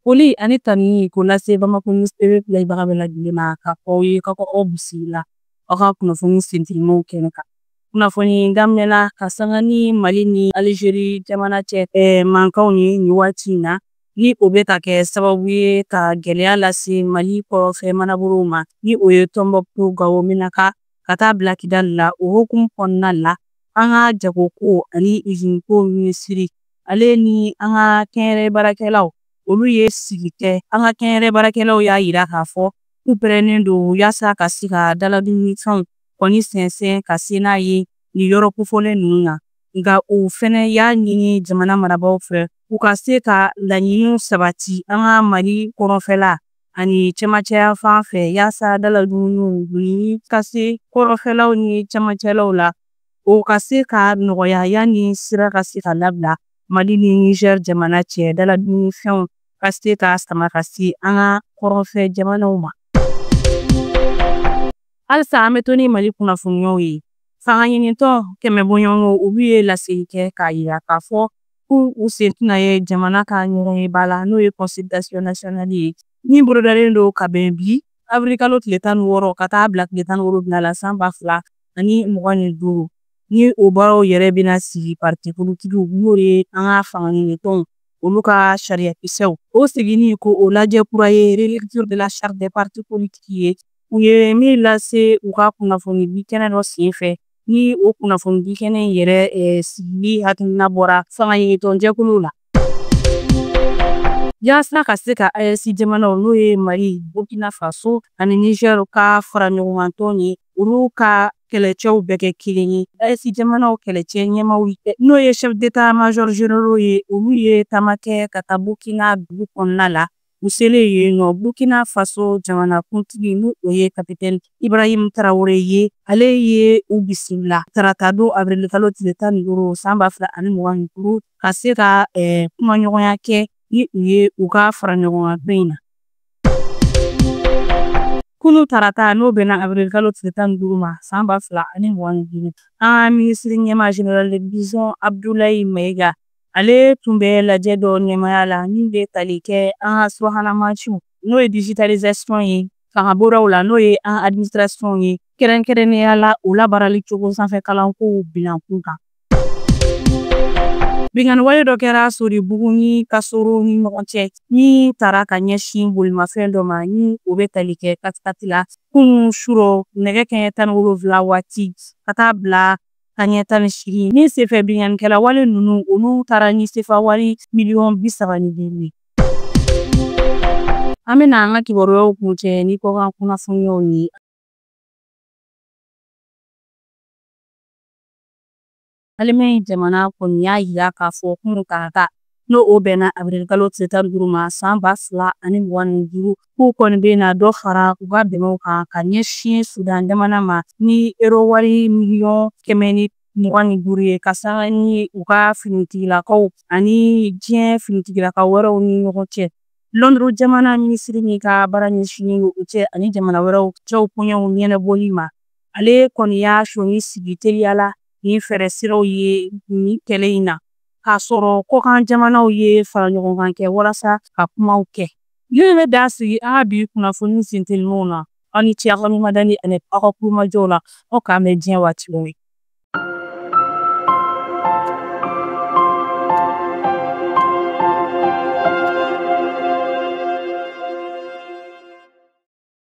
Foli ani tanuni k'o lase Bamako News TV filɛbaga bɛɛ lajɛlen ma k'a fɔ aw ye k'aw ka aw bisimila aw ka kunnafoni sentelimaw kɛnɛ kan. Kunnafoni daminɛ la ka sanga ni Mali ni Alizeri jamana cɛ mankanw ye nin waati in na, ni o bɛ ka kɛ sababu ye ka gɛlɛya lase Mali kɔrɔnfɛ marabolow ma, ni o ye Tɔnbɔkutu, Gawo, Menaka ka taa bila Kidali la. O hukumu kɔnɔna la, an ka jagoko ani iziniko minisiri, ale ni an ka kɛnyɛrɛ baarakɛlaw, olu ye sigi kɛ. An ka kɛnyɛrɛ baarakɛlaw y'a jira k'a fɔ k'u pɛrɛnnen don yaasa ka se ka daladumunifɛnw kɔni sɛnsɛn ka se n'a ye nin yɔrɔ kofɔlen ninnu na. Nka u fɛnɛ y'a ɲini jamana marabaaw fɛ, u ka se ka laɲiniw sabati an ka Mali kɔrɔnfɛla ani cɛmancɛ fan fɛ, yaasa daladumuniw donni ka se kɔrɔnfɛlaw ni cɛmancɛlaw la, o ka se ka nɔgɔya yanni sira ka se ka labila Mali ni Niger jamana cɛ, daladumunifɛnw ka se ka sama ka se an ka kɔrɔnfɛ jamanaw ma. Halisa an bɛ to ni Mali kunnafoniyaw ye. Fanga ɲinitɔn 100 bɔɲɔgɔnko, olu ye laseli kɛ k'a yira k'a fɔ k'u u sen tɛna ye jamana ka ɲɔgɔnyeba la, n'o ye consultation nationale ye min bolodalen don ka bɛn bi avril kalo tile 16 ka taa bila tile 17 la san 2025, ni o baaraw yɛrɛ bɛna sigi parti politikiw, n'o ye an ka fanga ɲinitɔnw, olu ka sariyakisɛw o seginni ko o lajɛ kura ye, relecture de la charte des partis politiques ye, u ye min lase u ka kunnafoni di kɛnɛ dɔ sen fɛ, ni o kunnafoni di kɛnɛ in yɛrɛ sigili hakilina bɔra fanga ɲinitɔn jɛkuluw la. Yaasa ka se ka AES jamanaw, n'o ye Mali, Burkina Faso ani Niger ka fara ɲɔgɔn ye, olu ka kɛlɛcɛw bɛɛ kɛ kelen ye, AES jamanaw kɛlɛcɛ ɲɛmaw, n'o ye chef d'état major généraux ye, olu ye taama kɛ ka taa Burkina dugu kɔnɔna la. U selen yen nɔ, Burkina Faso jamanakuntigi, n'o o ye capitaine Ibrahim Traoré ye, ale ye u bisimila tarata don avril kalo tile 15 san 2025, ka se ka kumaɲɔgɔnya kɛ ni u ye u ka fara ɲɔgɔn kan in na. Kunu tarata, n'o bɛnna avril kalo tile 15 ma san 2025, an ka minisiri ɲɛma, général de division Abdoulaye Maïga, ale tun bɛ lajɛ dɔ ɲɛmaya la min bɛ tali kɛ an ka subahana mansinw, n'o ye digitalisation ye fanga bondaw la, n'o ye an administration ye, kɛrɛnkɛrɛnnenya la o labaarali cogo sanfɛ kalankow bilankun kan. Binkanni wale dɔ kɛra Soribugu ni Kasoro ni ɲɔgɔn cɛ min taara ka ɲɛsin bolimafɛn dɔ ma, ni o bɛ tali kɛ katikati la, kunun surɔ nɛgɛ kɛɲɛ 17 waati ka taa bila kaɲɛ 18. Min senfɛ, binkannikɛla wale ninnu, olu taara ni sefa wari miliyɔn 35 ye. An bɛna an ka kibaruyaw kuncɛ ni kɔkan kunnafoniyaw ye. Allemagne jamana kɔni y'a yira k'a fɔ kunun tarata, n'o o bɛnna avril kalo tile 15 ma san 2025, k'u kɔni bɛ na dɔ fara u ka dɛmɛw kan ka ɲɛsin Sudan jamana ma ni euro wari miliyɔn 125 ye, ka sanga ni u ka finitigilakaw ani diɲɛ finitigilakaw wɛrɛw ni ɲɔgɔn cɛ. Londres jamana minisiri min ka baara ɲɛsinnen don u cɛ ani jamana wɛrɛw cɛw koɲɛw ɲɛnabɔli ma, ale kɔni y'a sɔnni sigi teliya la ni fɛɛrɛ siraw ye nin kɛlɛ in na, k'a sɔrɔ kɔkan jamanaw ye fara ɲɔgɔn kan kɛ walasa ka kumaw kɛ. Min bɛ da sigi an ka bi kunnafoni sentelimaw na. Aw ni ce aw ka ɲɔgɔn ani aw ka kulomajɔw la. Aw k'an bɛn diɲɛ waati wɛrɛ.